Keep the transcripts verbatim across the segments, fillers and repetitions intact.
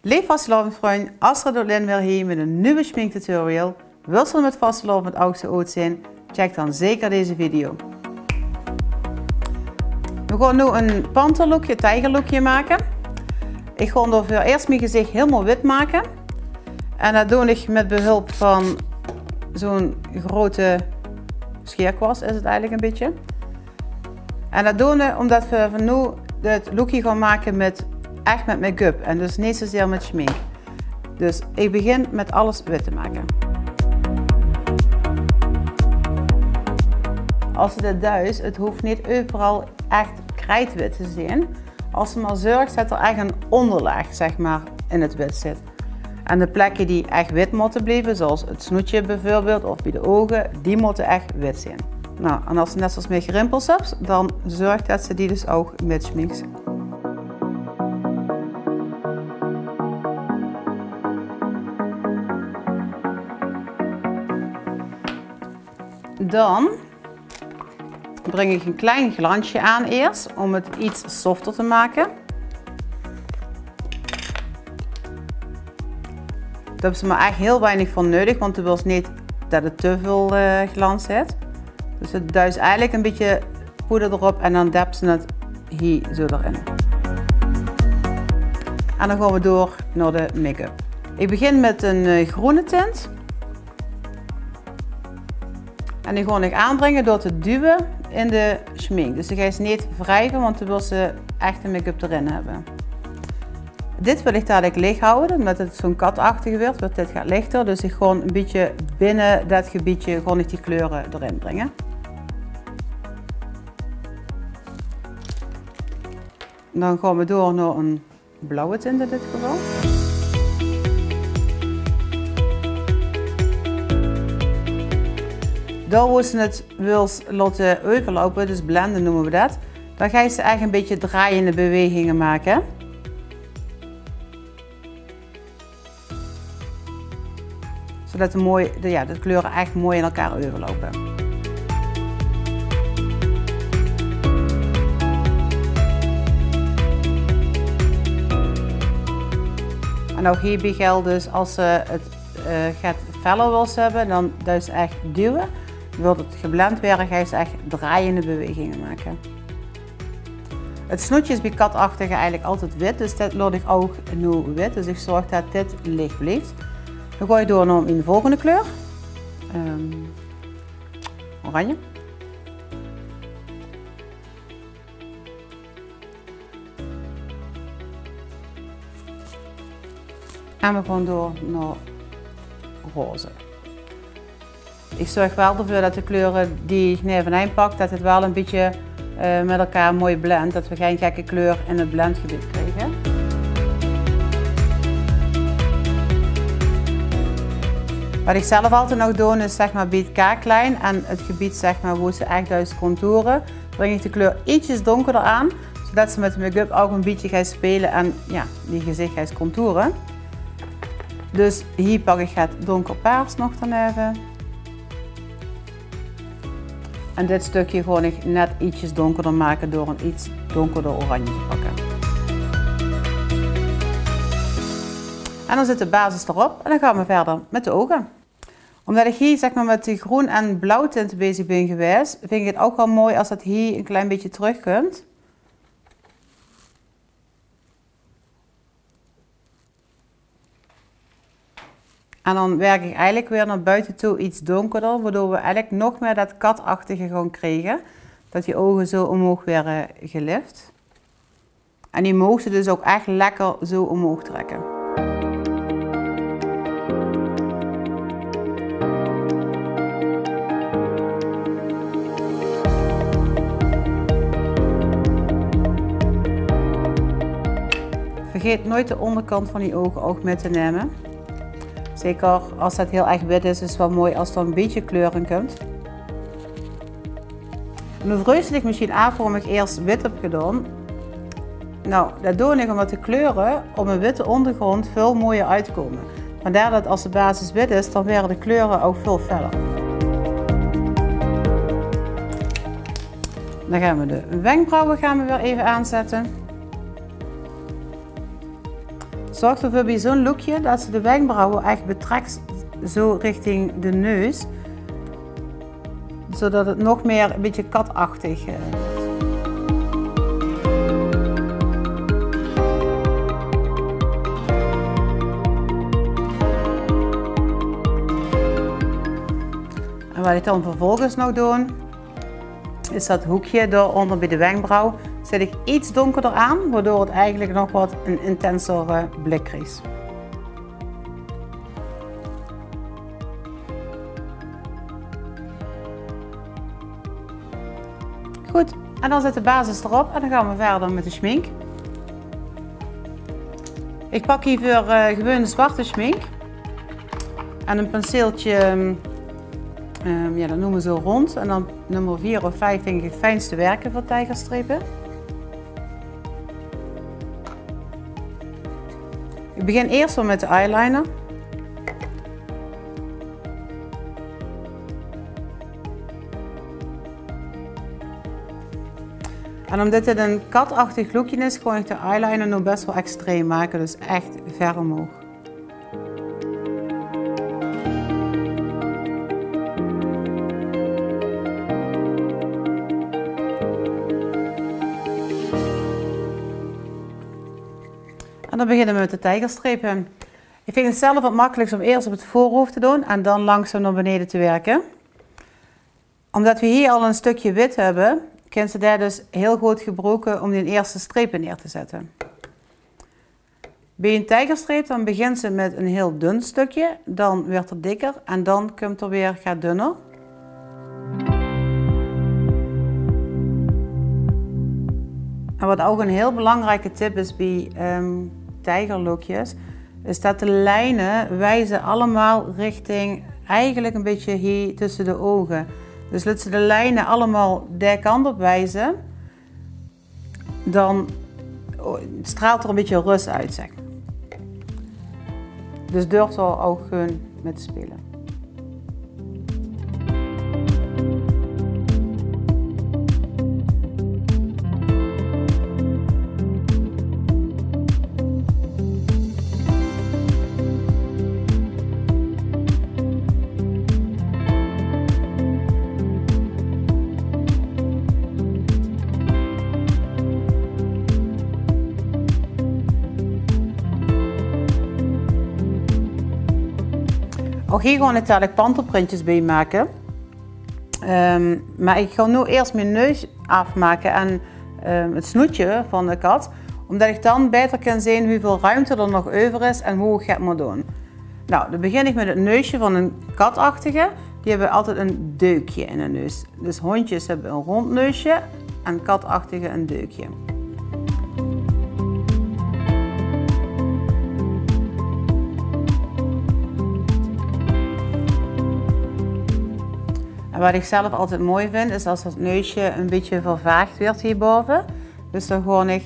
Leef vastelaovendvrind, Astrid Oetlin weer hie mit ein nuuj sminktutorial. Wils se d'r mit vastelaovend ouch zoe oetzeen? Check dan zeker deze video. We gaon noe ein panterlookje, tiegerlookje make. Ich gaon d'r veur ieërs mien gezich hielemaol wit make. En det doon ich mit behulp van zoe'n groeate sjeerkwas, is 't eigelik ein bietje. En det doon we ómdet we vanoe dit lookje gaon make mit, ech mit make-up en dus neet zoezeer mit smink. Dus ich begin mit alles wit te make. As se dit duis, 't hoof neet euveral ech krietwit te zeen. As se mer zörgs det d'r ech ein óngerlaag, zeg mer, in 't wit zit. En de plekke die ech wit mótte blieve, zoeals 't snoetje beveurbeeld of bie de ouge, die mótte ech wit zeen. Nou, en as se net zoeals mich rimpels höbs, dan zörg det se die dus ouch wit sminks. Dan bring ich ein klein glansje aan ieërs, óm 't get softer te make. Dao höbs se mer ech hieël weinig veur nuuedig, want de wils neet det 't te väöl, eh, glans haet. Dus 't duis eigelik ein bietje poeder d'rop en dan deps se 't hie zoe d'rin. En dan gaon we door nao de make-up. Ich begin mit ein, eh, groeane tint. En die gaon ich aanbringe door te duwe in de smink. Dus die geis se neet wrieve, want dan wils se ech de make-up d'rin höbbe. Dit wil ich dalik lich hawwe, ómdet 't zoe'n katachtig wuuert, wuuert dit get lichter. Dus ich gaon ein bietje binne det gebiedje gaon ich die kleure d'rin bringe. Dan gaon we door nao ein blauwe tint in dit geval. Dao wo se 't wils laote euverloupe, dus blende neume we det, dan geis se ech ein bietje draaiende beweginge make. Zoedet de mooi, de, jao, de kleure ech mooi in elkaar euverloupe. En ouch hiebie gelt dus, as se 't, eh, get feller wils höbbe, dan duis se ech duwe. Wilt 't geblend waere, geis se ech draaiende beweginge make. 't Snoetje is bie katachtige eigelik altied wit, dus det laot ich ouch noe wit. Dus ich zörg det dit lich blief. Dan gaon ich door nao mien volgende kleur. Ehm, oranje. En we gaon door nao roze. Ich zörg waal d'rveur det de kleure die ich nevenein pak, det 't waal ein bietje, eh, mit elkaar mooi blendt, det we gein gekke kleur in 't blendgebied kriege. Waat ich zelf altied nog doon is, zeg mer, bie 't kaaklien en 't gebied, zeg mer, wo se ech duis contoure, bring ich de kleur ietsjes donkerder aan, zoedet se mit de make-up ouch ein bietje geis speule en, jao, die gezich geis contoure. Dus hie pak ich 't donkerpaars nog d'rneve. En dit stökske gaon ich net ietsjes donkerder make door ein iets donkerder oranje te pakke. En dan zit de basis d'rop en dan gaon we wiejer mit de ouge. Ómdet ich hie, zeg mer, mit die groen en blauw tinte bezig bin gewaes, vinj ich 't ouch waal mooi es det hie ein klein bietje trökkump. En dan wirk ich eigelik weer nao boete toe iets donkerder, waodoor we eigelik nog mieë det katachtige gaon kriege. Det die ouge zo ómhoog waere gelift. En die moogs se dus ouch ech lekker zo ómhoog trèkke. Vergaet noeats de óngerkantj van die ouge ouch mit te numme. Zeker es 't hiel erg wit is, is 't waal mooi es d'r ein bietje kleur in kump. En noe vraogs se dich mesjien aaf waorom ich iers wit höb gedaon. Nou, det doon ich ómdet de kleure op eine witte óngergróndj väöl mooier oetkómme. Vandaar det es de basis wit is, dan waere de kleure ouch väöl feller. Dan gaon we de wenkbrauwe gaon we weer effe aanzètte. Zorg ervoor bij zo'n lookje dat ze de wenkbrauwen echt betrekt zo richting de neus, zodat het nog meer een beetje katachtig eh, En wat ik dan vervolgens nog doe, is dat hoekje daaronder bij de wenkbrauw zet ik iets donkerder aan, waardoor het eigenlijk nog wat een intensere blik krijgt. Goed, en dan zit de basis erop en dan gaan we verder met de schmink. Ik pak hiervoor eh, gewoon zwarte schmink en een penseeltje, ehm, ja, dat noemen we zo rond. En dan nummer vier of vijf vind ik het fijnste werken voor tijgerstrepen. Ik begin eerst wel met de eyeliner. En omdat dit een katachtig lookje is, kon ik de eyeliner nog best wel extreem maken, dus echt ver omhoog. En dan beginnen we met de tijgerstrepen. Ik vind het zelf het makkelijkst om eerst op het voorhoofd te doen en dan langzaam naar beneden te werken. Omdat we hier al een stukje wit hebben, kunnen ze daar dus heel goed gebruiken om die eerste strepen neer te zetten. Bij een tijgerstreep dan begint ze met een heel dun stukje, dan wordt het dikker en dan komt er weer gaat dunner. En wat ook een heel belangrijke tip is bij um, tijgerlookjes, is dat de lijnen wijzen allemaal richting eigenlijk een beetje hier tussen de ogen. Dus laat ze de lijnen allemaal de kant op wijzen, dan straalt er een beetje rust uit, zeg maar. Dus durf er ook gewoon met te spelen. Ook hier gewoon het dadelijk panterprintjes bij maken. Um, maar ik ga nu eerst mijn neus afmaken en um, het snoetje van de kat, omdat ik dan beter kan zien hoeveel ruimte er nog over is en hoe ik het moet doen. Nou, dan begin ik met het neusje van een katachtige. Die hebben altijd een deukje in de neus. Dus hondjes hebben een rond neusje en katachtige een deukje. En wat ik zelf altijd mooi vind, is als het neusje een beetje vervaagd werd hierboven. Dus dan gewoon ik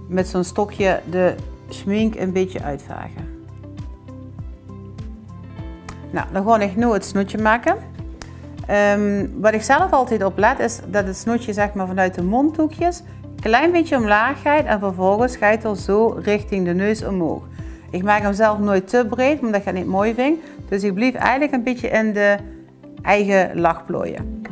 met zo'n stokje de schmink een beetje uitvagen. Nou, dan ga ik nu het snoetje maken. Um, wat ik zelf altijd op let is dat het snoetje zeg maar vanuit de mondhoekjes een klein beetje omlaag gaat en vervolgens gaat er zo richting de neus omhoog. Ik maak hem zelf nooit te breed, omdat ik het niet mooi vind. Dus ik blijf eigenlijk een beetje in de eigen lachplooien.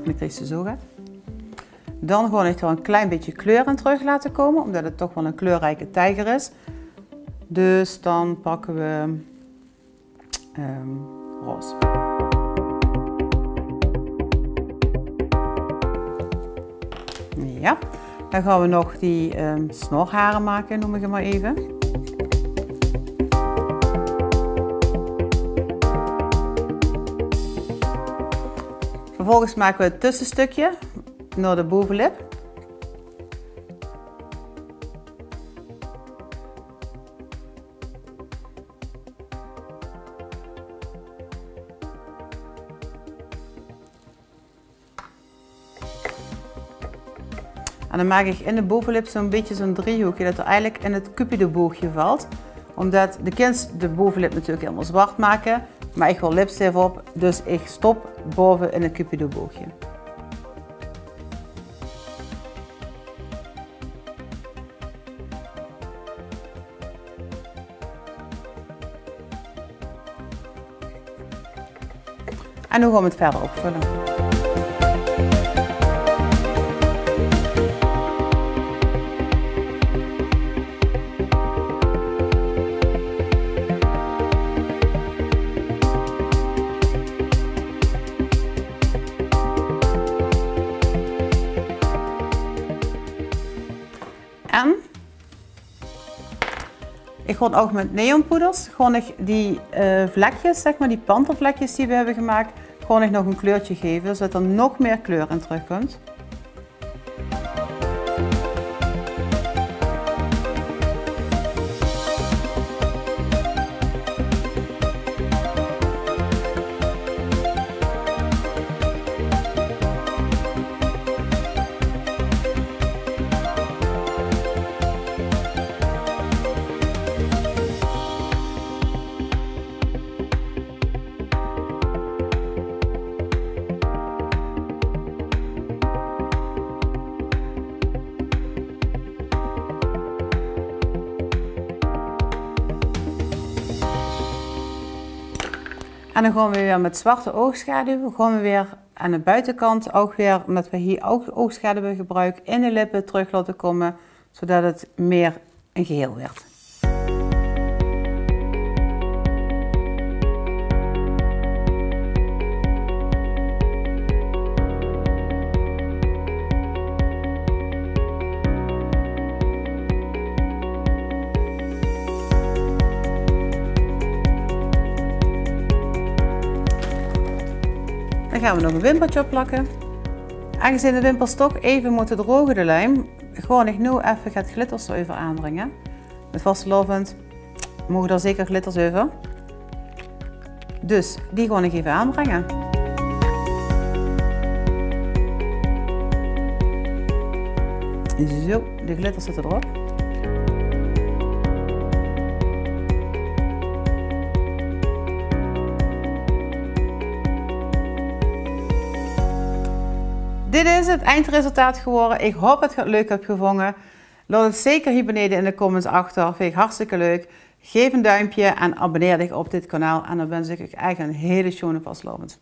En ik krijg ze zo gaat. Dan gewoon echt wel een klein beetje kleur in terug laten komen, omdat het toch wel een kleurrijke tijger is. Dus dan pakken we um, roze. Ja, dan gaan we nog die um, snorharen maken, noem ik het maar even. Vervolgens maken we het tussenstukje naar de bovenlip. En dan maak ik in de bovenlip zo'n beetje zo'n driehoekje, dat er eigenlijk in het cupidoboogje valt. Omdat de kins de bovenlip natuurlijk helemaal zwart maken, maar ik wil lipstift op, dus ik stop boven in het cupidoboogje. En noe gaon v'r 't wiejer opvölle. En ich gaon ouch mit neonpoeders, gaon ich die, eh, vlekjes, zeg maar, die pantervlekjes die v'r höbbe gemaak, gaon ich nog ein kleurtje gaeve, zodat d'r nog mieë kleur in trökkump. En dan gaon v'r weer mit zwarte oogschaduw, gaon v'r weer aan de buitenkant ouch weer, mit wat v'r hie ouch oogschaduw gebruuk, in de lippe trök laote kómme, zodat 't mieë ein geheel wuuert. Dan gaon v'r nog ein wimpertje opplakke. Aangezeen de wimpers toch effe mótte droge, de luim, gaon ich noe effe get glitters d'reuver aanbringe. Mit vastelaovend moge d'r zeker glitters euver. Dus die gaon ich effe aanbringe. Zo, de glitters zitte d'rop. Dit is 't eindresultaat gewore. Ich haop det geer 't leuk höb gevónje. Laot 't zeker hie benaeje in de comments achter. Vinj ich hartstikke leuk. Gaef ein duimpje en abonneer dich op dit kanaal. En dan wins ich uch ech ein hele sjoone vastelaovend.